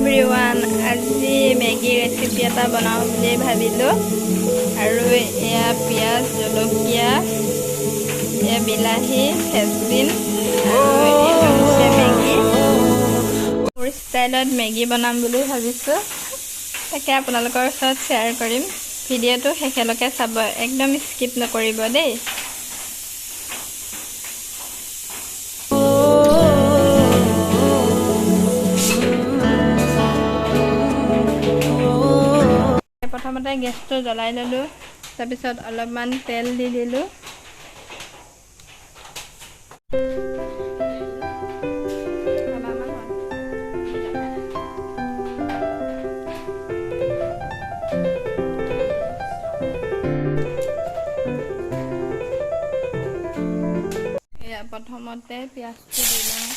Everyone, আজি Maggi recipe এটা বনাওঁ বুলি ভাবিলোঁ। আৰু এয়া পিঁয়াজ, জলকীয়া, এয়া বিলাহী, ফ্ৰেঞ্চবিন আৰু এইটো হৈছে মেগী। মোৰ ষ্টাইলত মেগী বনাম বুলি ভাবিছোঁ, তাকে আপোনালোকৰ ওচৰত শ্বেয়াৰ কৰিম। ভিডিঅ'টো শেষলৈকে চাব, একদম স্কিপ নকৰিব দেই। প্ৰথমতে গেছটো জ্বলাই ল'লোঁ, তাৰপিছত অলপমান তেল দি দিলোঁ। এয়া প্ৰথমতে পিঁয়াজটো দি লওঁ।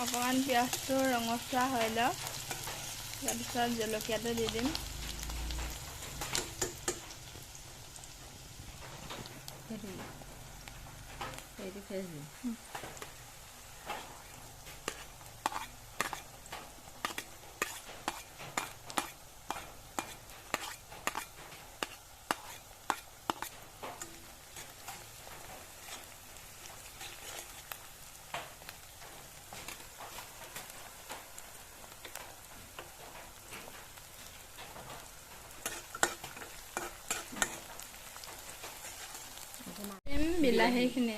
অকণমান পিঁয়াজটো ৰঙচুৱা হৈ লওক, তাৰপিছত জলকীয়াটো দি দিম। বিলাহীখিনি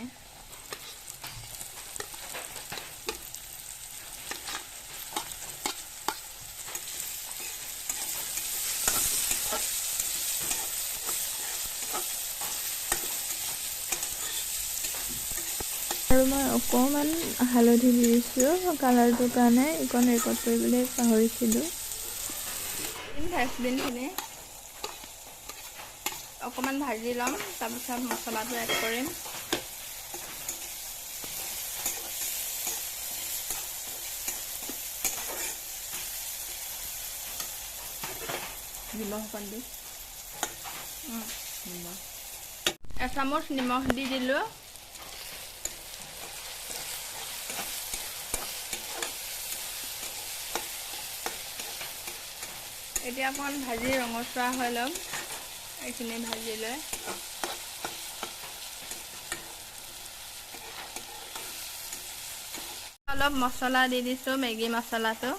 আৰু মই অকণমান হালধি দি দিছোঁ কালাৰটোৰ কাৰণে, এইকণ ৰেকৰ্ড কৰিবলৈ পাহৰিছিলোঁ। ফ্ৰেঞ্চবিনখিনি অকণমান ভাজি ল'ম, তাৰপিছত মছলাটো এড কৰিম। নিমখ অকণ দি, এচামুচ নিমখ দি দিলোঁ। এতিয়া অকণমান ভাজি ৰঙচুৱা হৈ ল'ম। এইখিনি ভাজি লৈ অলপ মছলা দি দিছোঁ, মেগী মছলাটো।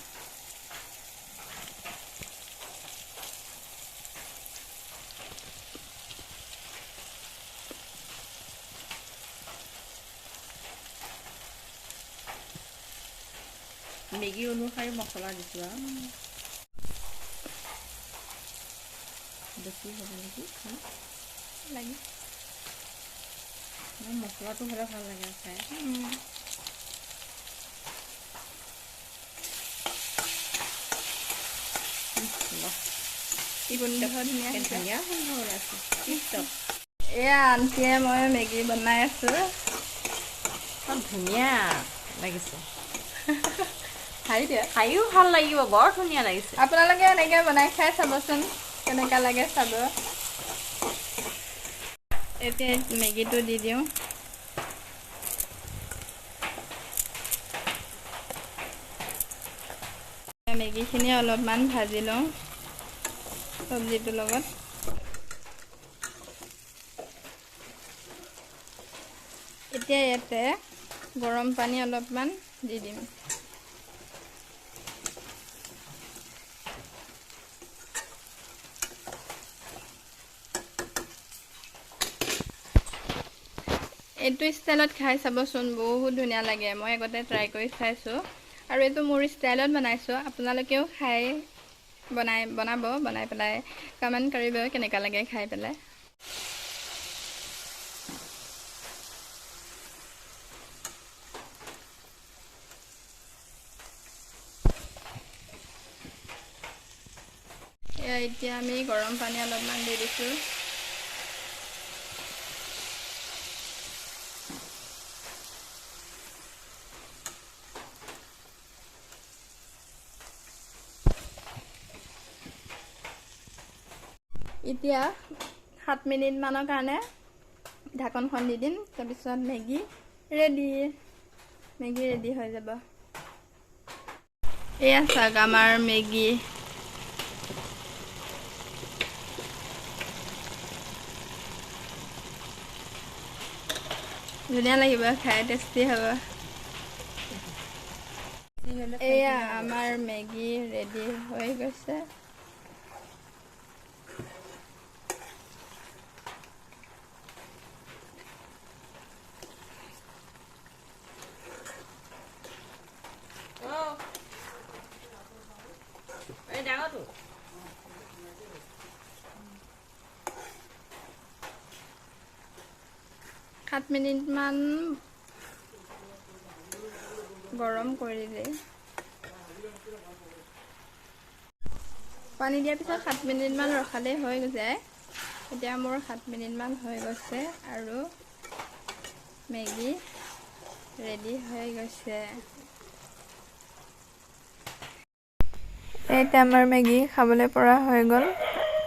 মেগী অনুসৰি মছলা দিছোঁ আৰু বেছি হ'ব নেকি লাগে, মছলাটো হ'লে ভাল লাগে খাই। গোন্ধ ধুনীয়া ধুনীয়া গোন্ধ ওলাইছে। এয়া আন্টিয়ে মই মেগী বনাই আছোঁ, ধুনীয়া লাগিছে খাই দিয়া, খায়ো ভাল লাগিব, বৰ ধুনীয়া লাগিছে। আপোনালোকে এনেকৈ বনাই খাই চাবচোন, কেনেকুৱা লাগে চাব। এতিয়া মেগীটো দি দিওঁ। মেগীখিনি অলপমান ভাজি লওঁ চব্জিটোৰ লগত। এতিয়া ইয়াতে গৰম পানী অলপমান দি দিম। এইটো ষ্টাইলত খাই চাবচোন, বহুত ধুনীয়া লাগে। মই আগতে ট্ৰাই কৰি চাইছোঁ আৰু এইটো মোৰ ষ্টাইলত বনাইছোঁ। আপোনালোকেও খাই বনাব, বনাই পেলাই কমেণ্ট কৰিব কেনেকুৱা লাগে খাই পেলাই। এয়া এতিয়া আমি গৰম পানী অলপমান দি দিছোঁ। এতিয়া 7 মিনিটমানৰ কাৰণে ঢাকনখন দি দিম। তাৰপিছত মেগী ৰেডি, মেগী ৰেডি হৈ যাব। এয়া চাওক, আমাৰ মেগী। ধুনীয়া লাগিব খাই, টেষ্টি হ'ব। এয়া আমাৰ মেগী ৰেডি হৈ গৈছে। এই ডাঙৰটো। 7 মিনিটমান গৰম কৰিলে, পানী দিয়াৰ পিছত 7 মিনিটমান ৰখালেই হৈ যায়। এতিয়া মোৰ 7 মিনিটমান হৈ গৈছে আৰু মেগী ৰেডি হৈ গৈছে। এতিয়া আমাৰ মেগী খাবলৈ পৰা হৈ গ'ল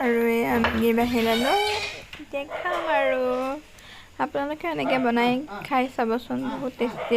আৰু এয়া মেগী বাঢ়ি ল'লোঁ। এতিয়া খাম আৰু আপোনালোকে এনেকৈ বনাই খাই চাবচোন, বহুত টেষ্টি।